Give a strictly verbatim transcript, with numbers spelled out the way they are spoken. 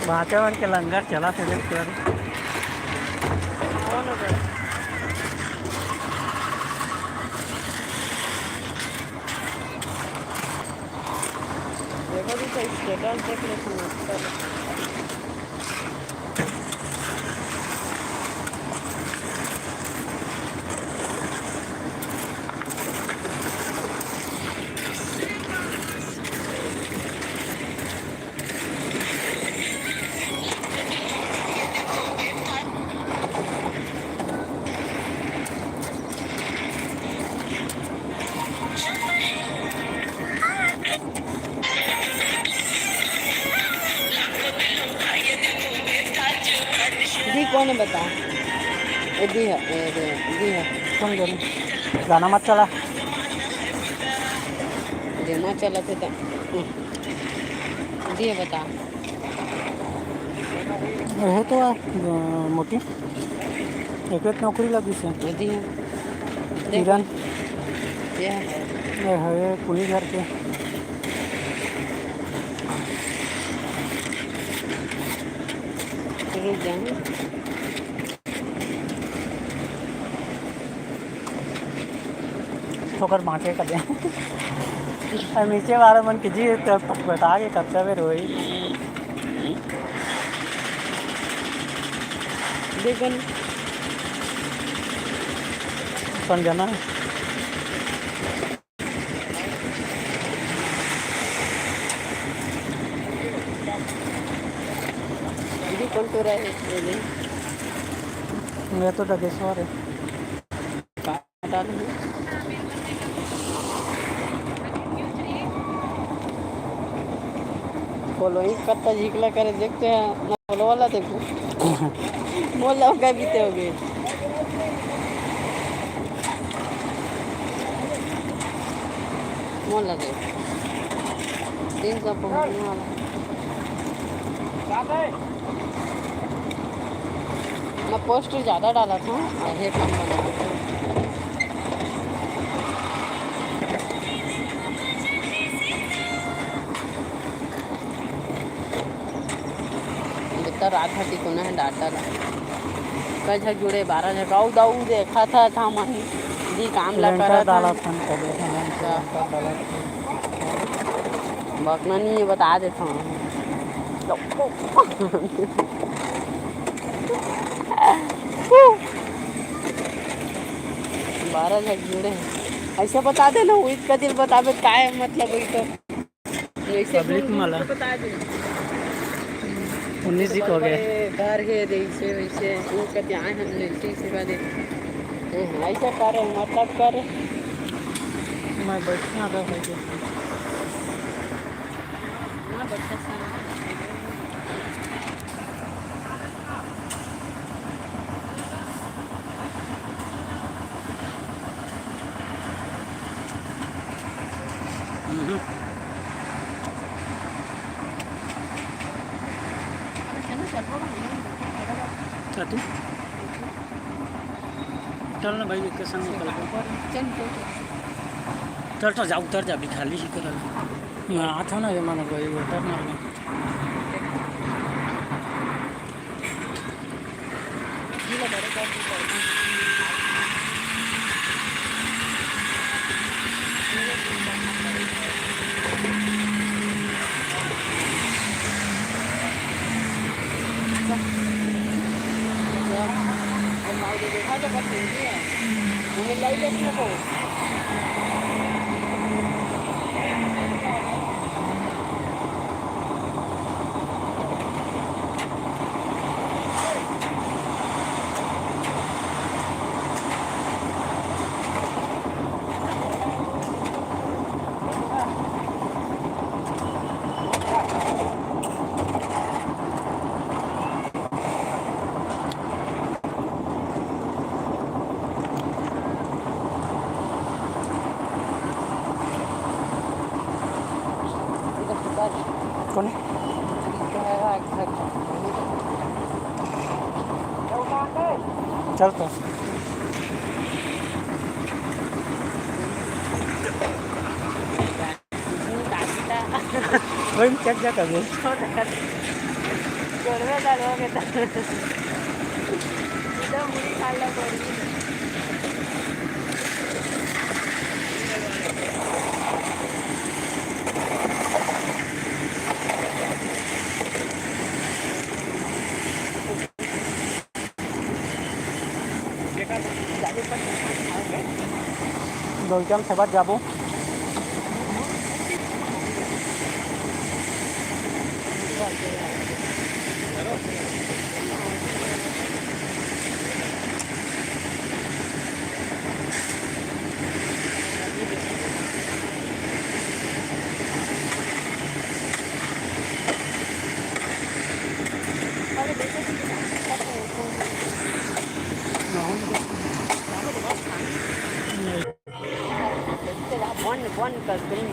भांचा मन के लंगर चलत हे, देख तो। देखो भी सही status देख ले, समझ कर। दी कौन है बता? ए दी है, ए दे, दी है। कौन गाना? गाना मत चला। देना चला थे तो। दी है बता। ये तो है, अ, मोटी। एक नौकरी लगी से। ये दी है। देख। किरण। ये है। ये है, कुली घर के। रुक जा। ठोकर बांचे कर दे। अउ नीचे वाला मन के जी तो पटपटा के कच्चा बेर होई। देखन। संजना। ये कौन तो रहा है? ये नहीं। ये तो डगेश्वर है। हटा दो। Following करता झिकला करे, देखते हैं ना, follow वाला देखो। मोला का बीते हो गए। मोला दे। तीन सौ पहुंचने वाला। मैं post ज्यादा डाला था, ये कम बना। बेटा रात हटी कोना है डाटा ला। कई झक जुड़े, बारह झक। आऊ दाऊ देखा था, था मन जी काम ला लेंटर करा था। डाला था, कदे था, लेंटर का? डाला था। बकना नहीं है, बता देता हूँ। बारह झक जुड़े हैं। ऐसे बता देना, वो इतका दिन बताबे काय मतलब, वही तो। वैसे public बोल दे, मला। तो बता दे। उन्नीस दिन हो गए। बड़े घर है, जैसे वैसे, वो कहते आए हम जैसे इसे बता दे। हम्म, ऐसा करे, मतलब करे। मैं बैठना था भाई के। हाँ, बच्चा सारा। हम्म। चल तू। चल ना भाई, एक के संग निकल। चल, चल, चल। चल, चल, जा, उतर जा, भिखारी ही करल। मैं आता ना, ये मानो भाई, उतर ना। कौन है? चल तो। वही में चढ़ जा कभी। जोरवे चालू हो गया था। एकदम बुरी हाल लग रही है। डोलचम सेवा जाबो। बंद बंद कर कहीं।